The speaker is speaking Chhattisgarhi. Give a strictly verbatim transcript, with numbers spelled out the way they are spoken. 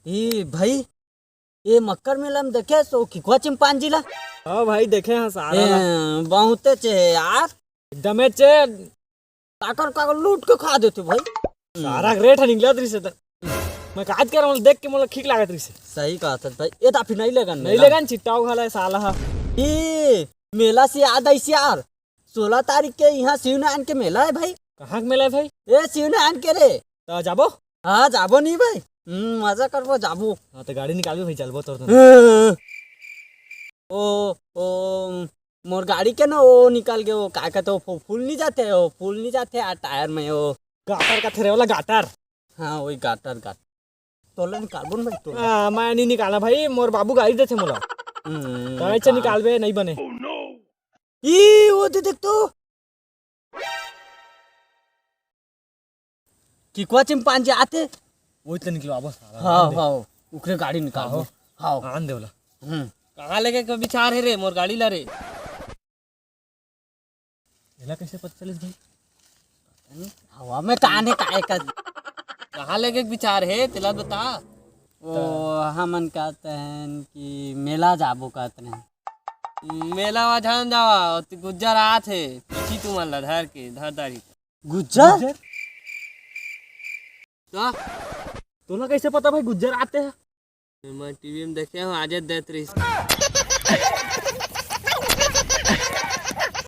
ई भाई, ये मक्कर मेला में देखे सो किकुआ चिंपांजी ला? हाँ भाई, देखे हैं सारा ए, ला। बहुते चे यार। एकदमे चे। काकर काकर लूट के खा देते भाई। सारा रेट है निकलत रहिसे त। मैं काज कर, मोला देख के मोला खीक लागत रहिसे। सही कहत है भाई, ये दाफी नहीं लेगन नहीं मेला। लेगन, चिट्टा उघाला है साला हा। ई मेला से याद आई यार, सोलह तारीख के यहाँ शिवनारायण के मेला है भाई। कहाँ के मेला है भाई? ए शिवनारायण के रे। तो जाबो? हाँ, जाबो नहीं भाई। हम्म, मजा करबो, जाबो। हाँ, तो गाड़ी निकालबे भाई, चलबो तोर तो। हाँ। ओ, ओ, मोर गाड़ी के ना, वो निकल गए, वो का कहते, वो फू-, फूल नहीं जाते, वो फूल नहीं जाते यार, टायर में वो। गाटर का थेरे वाला गाटर। हाँ, वही गाटर, गाटर। तोला निकालबो ना भाई, तोला। हाँ, मैं नहीं निकाला भाई, मोर बाबू गाड़ी देथे मोला। हम्म, तो ऐसे निकाल। निकालबे, नहीं बने। ई, वो दे देख तो। किकुआ चिंपांजी आते। वही तो निकलो, आबो साला। हाँ, आन दे। हाँ, ओकरे गाड़ी निकाल। हाँ। हाँ। आन दे बोला। हम्म। कहाँ लेके के विचार है रे, मोर गाड़ी ला रे? एला कैसे पता चलिस भाई? हवा में कान है, काहे का? कहाँ लेके के विचार है, तेला बता। ओ, हमन कहते हैं कि मेला जाबो कहते हैं। मेला वा झन जावा, ओती गुज्जर आत हे, पीछी तुमन ला धर के, धर दारी। गुज्जर? गुज्जर? का? तोला कैसे पता भाई गुज्जर आते हैं? मैं टीवी में देखे हूँ, आजे देत रहिस।